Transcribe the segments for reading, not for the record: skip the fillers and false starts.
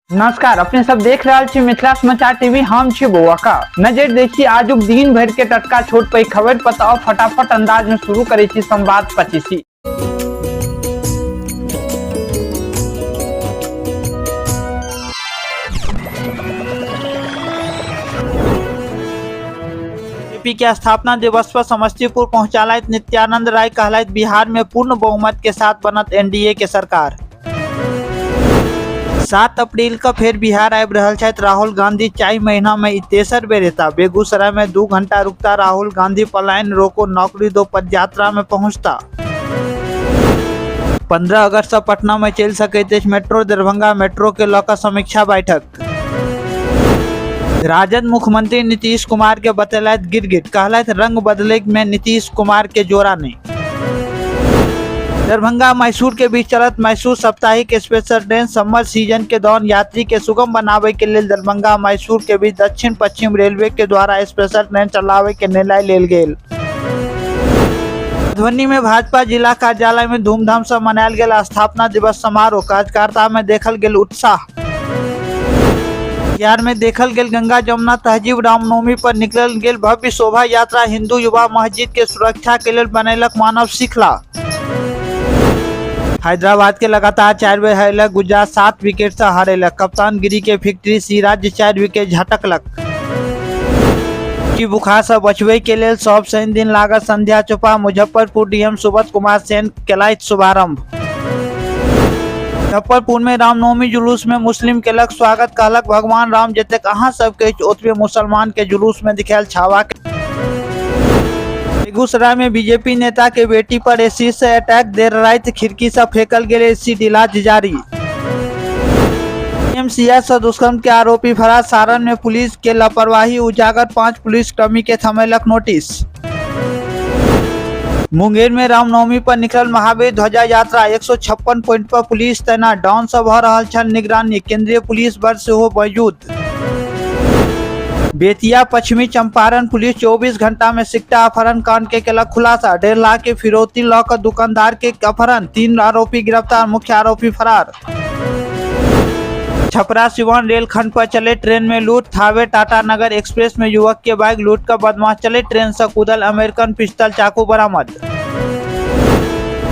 नमस्कार, अपने सब देख रहल छी मिथिला समाचार टीवी। हम छी बौआका। नजर देखी आजुक दिन भर के टटका छोट पैघ खबर पर। तो फटाफट अंदाज में शुरू करे छी संवाद पच्चीसी। बीजेपी के स्थापना दिवस पर समस्तीपुर पहुंचालैत नित्यानंद राय, कहलैत बिहार में पूर्ण बहुमत के साथ बनत एनडीए के सरकार। 7 अप्रैल का फेर बिहार आबि रहल छथि राहुल गांधी। 4 महीना में ई तेसर बेर एता। बेगूसराय में 2 घंटा रुकता राहुल गांधी। पलायन रोको नौकरी दो पदयात्रा में पहुंचता। 15 अगस्त से पटना में चलि सकैत अछि मेट्रो। दरभंगा मेट्रो के लऽ कऽ समीक्षा बैठक। राजद मुख्यमंत्री नीतीश कुमार के बतेलथि गिरगिट, कहलथि रंग बदले में नीतीश कुमार के जोड़ा नहीं। दरभंगा मैसूर के बीच चलत मैसूर साप्ताहिक स्पेशल ट्रेन। समर सीजन के दौरान यात्री के सुगम बनावे के लेल दरभंगा मैसूर के बीच दक्षिण पश्चिम रेलवे के द्वारा स्पेशल ट्रेन चलावे के निर्णय लेल गेल। मधुबनी में भाजपा जिला कार्यालय में धूमधाम से मनायल गेल स्थापना दिवस समारोह। कार्यकर्ता में देखल गेल उत्साह। बिहार में देखल गेल गंगा जमुना तहजीब। रामनवमी पर निकलल गेल भव्य शोभा यात्रा। हिंदू युवा मस्जिद के सुरक्षा के लेल बनेलक मानव श्रृंखला। हैदराबाद के लगातार 4 बेर हरेलक गुजरात, 7 विकेट से हरेलक। कप्तान गिरी के फैक्ट्री सिराज 4 विकेट झटकलक। की बुखार से बचबै के लेल सब शनि दिन लागत संध्या चौपा। मुजफ्फरपुर डीएम सुबोध कुमार सेन केलथि शुभारंभ। मुजफ्फरपुर में रामनवमी जुलूस में मुस्लिम केलक स्वागत, कहलक भगवान राम जतेक अहाँ सबके अछि ओतबे मुसलमान के। जुलूस में दिखायल छावा। बेगूसराय में बीजेपी नेता के बेटी पर एसिड से अटैक। देर राति खिड़की से फेंकल गेल एसिड, इलाज जारी। एमसीएस से दुष्कर्म के आरोपी फरार। सारण में पुलिस के लापरवाही उजागर, 5 पुलिस कर्मी के थमेलक नोटिस। मुंगेर में रामनवमी पर निकलल महावीर ध्वजा यात्रा। 156 पॉइंट पर पुलिस तैनात, डाउन से भऽ रहल छल निगरानी। केंद्रीय पुलिस बल सेहो मौजूद। बेतिया पश्चिमी चंपारण पुलिस 24 घंटा में सिक्का अपहरण कांड के केलक खुलासा। 1.5 लाख के फिरौती लऽ कऽ दुकानदार के अपहरण, 3 आरोपी गिरफ्तार, मुख्य आरोपी फरार। छपरा सिवान रेलखंड पर चले ट्रेन में लूट। थावे टाटा नगर एक्सप्रेस में युवक के बाइक लूट कर बदमाश चले ट्रेन से कूदल, अमेरिकन पिस्टल चाकू बरामद।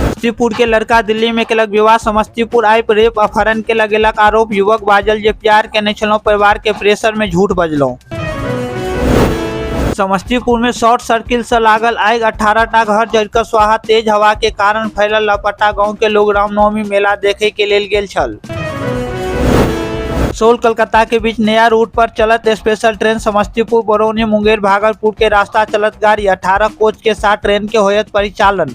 समस्तीपुर के लड़का दिल्ली में केलक विवाह। समस्तीपुर आबि रेप अपहरण के लगेलक आरोप। युवक बाजल जे प्यार केने छलहुं, परिवार के प्रेशर में झूठ बजलहुं। समस्तीपुर में शॉर्ट सर्किट से लागल आगि, 18 टा घर जरिकऽ स्वाहा। तेज हवा के कारण फैलल लपटा। गांव के लोग रामनवमी मेला देखे के लेल गेल छल। सोल कलकत्ता के बीच नया रूट पर चलत स्पेशल ट्रेन। समस्तीपुर, बरौनी, मुंगेर, भागलपुर के रास्ता चलत गाड़ी। 18 कोच के साथ ट्रेन के होयत परिचालन।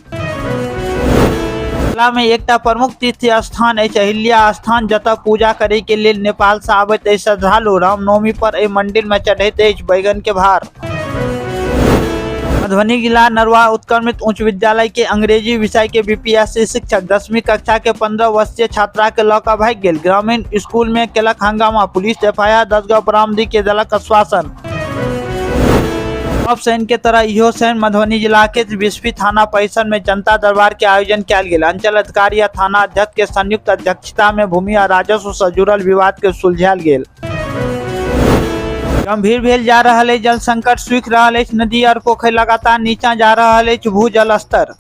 मिथिला में एकटा प्रमुख तीर्थ स्थान अछि अहिल्या स्थान, जतय पूजा करे के लेल नेपाल से आबैत अछि श्रद्धालु। रामनवमी पर एहि मंदिर में चढ़ैत अछि बैगन के भार। मधुबनी जिला नरवा उत्क्रमित उच्च विद्यालय के अंग्रेजी विषय के बीपीएससी शिक्षक 10वीं कक्षा के 15 वर्षीय छात्रा के लऽ कऽ भागि गेल। ग्रामीण स्कूल में केलक हंगामा, पुलिस एफआईआर 10 गो बरामदी के देलक आश्वासन। सब शनि के तरह इहो शनि मधुबनी जिला के बिस्फी थाना परिसर में जनता दरबार के आयोजन कयल गेल। अंचल अधिकारी आ थाना अध्यक्ष के संयुक्त अध्यक्षता में भूमि आ राजस्व से जुड़ल विवाद के सुलझायल गेल। गंभीर भेल जा रहल अछि जल संकट, सूखि रहल अछि नदी और पोखरि, लगातार नीचा जा रहल अछि भूजल स्तर।